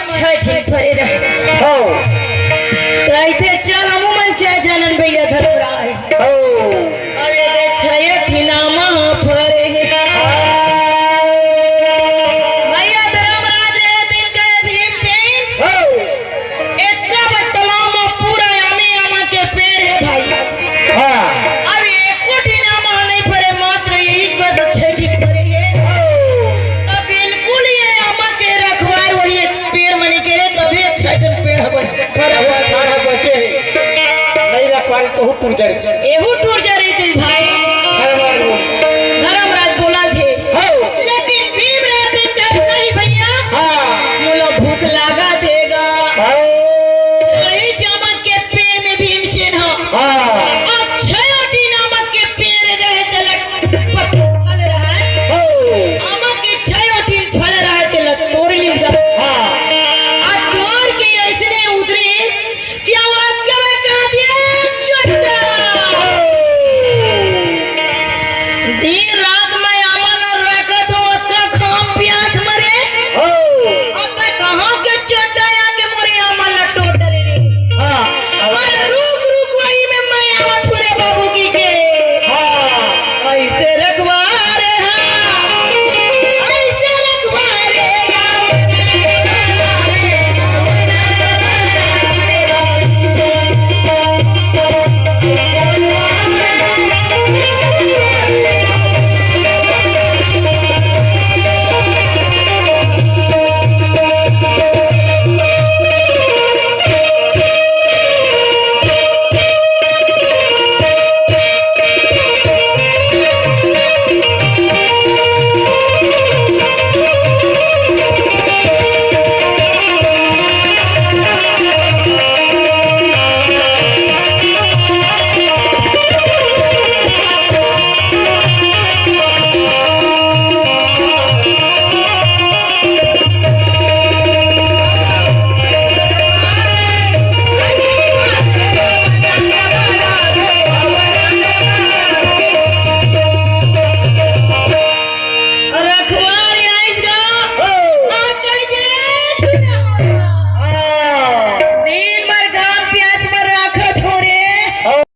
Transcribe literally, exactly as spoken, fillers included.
छह ठिन फरे रहे। हो। कहिथे, "चल, हमू मन छह झनन भैया धर्मराज।" हो। अउ ये छह ठिन आमा फरे हे। भैया धर्मराज रहे, तेन कहे भीमसेन। हो। एतका बड़ तलाव म पूरा आमे आमा के पेड़ हे भाई। हाँ। अउ एको ठिन आमा नइ फरे, मात्र यही बस छह ठिन फरे हे। त बिल्कुल ये आमा के रखवार वही पेड़ मनी के रे, तभे छह ठिन पेड़ ह बच-, फरा हुआ। सारा बचे हे। नइ रखवार तो टूट जाए।